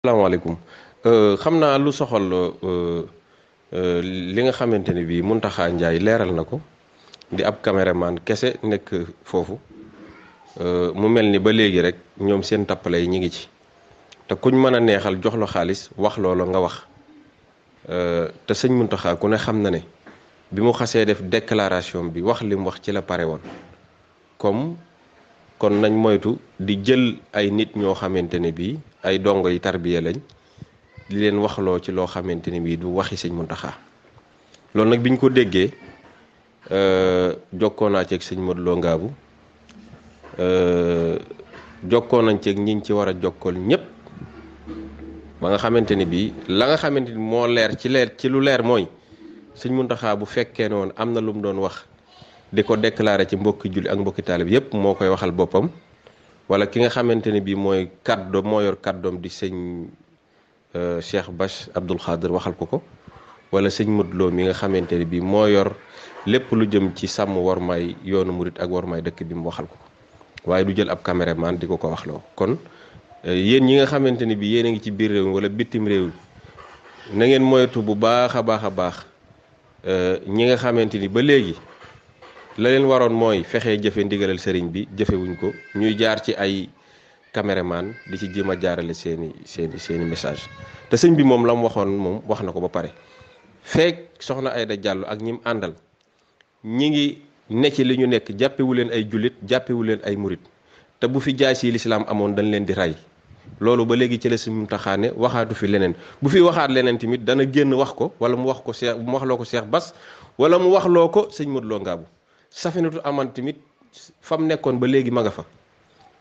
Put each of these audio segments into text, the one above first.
salaamaaleykum. xam naa lu soxal li nga xamante ni bii Mountakha Ndiaye leeral na ko di ab caméraman kese nekk foofu mu mel ni ba léegi rek ñoom seen tappale yi ñu ngi ci te kuñ mën a neexal jox la xaalis wax loola nga wax te sëñ Mountakha ku ne xam na ne bi mu xasee def déclaration bi wax li mu wax ci la pare woon comme kon nañ moytu di jël ay nit ñoo xamante ne bii ay dongo yi tarbiya lañ di leen waxloo ci loo xamante ne bii du waxi sëñ Mountakha loolu nag biñ ko déggee jokkoo naa ceeg sëñ Modou Lo Ngaabu jokkoo nañ ceeg ñiñ ci war a jokkool ñépp ba nga xamante ni bii la nga xamante ni moo leer ci lu leer mooy sëñ Mountakha bu fekkee ne woon am na lu mu doon wax di ko déclaré ci mbokki julli ak mbokki taalib yépp moo koy waxal boppam wala ki nga xamante ni bii mooy kàddoom moo yor kàddoom di sëñ Cheikh Bass Abdoul Khadir waxal ko wala sëñ Modou Lo mi nga xamante ni bii moo yor lépp lu jëm ci sàmm wormaay yoonu murit ak wormaay dëkk bi mu waxal ko waaye du jël ab caméraman di ko waxloo kon yéen ñi nga xamante ni bii yéen a ngi ci biir réew mi wala bitim réew na ngeen moytu bu baax a baax ñi nga xamante ni ba léegi la leen waroon mooy fexe jëfe ndigalal sëriñ bi jëfewuñ ko ñuy jaar ci ay caméraman di ci jéem a jaarale seeni message te sëñ bi moom la mu waxoon moom wax na ko ba pare feek soxna Aïda Diallo ak ñim àndal ñi ngi ne ci li ñu nekk jàppewu leen ay jullit jàppewu leen ay murit te bu fi jaay si lislaam amoon dañ leen di rey loolu ba léegi ci la sëñ Mountakha ne waxaatu fi leneen bu fi waxaat leneen tamit dana génn wax ko wala mu wax ko Cheikh mu waxloo ko Cheikh Bass wala mu waxloo ko sëñ Modou Lo Ngaabu Safinatu Aman tamit fam nekkoon ba léegi ma nga fa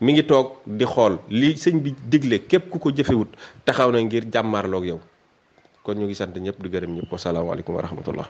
mi ngi toog di xool li sëñ bi digle képp ku ko jëfewut taxaw na ngir jàmmaarloog yow kon ñu ngi sant ñëpp di gërëm ñëpp wasalaamaaleykum wa rahmatullah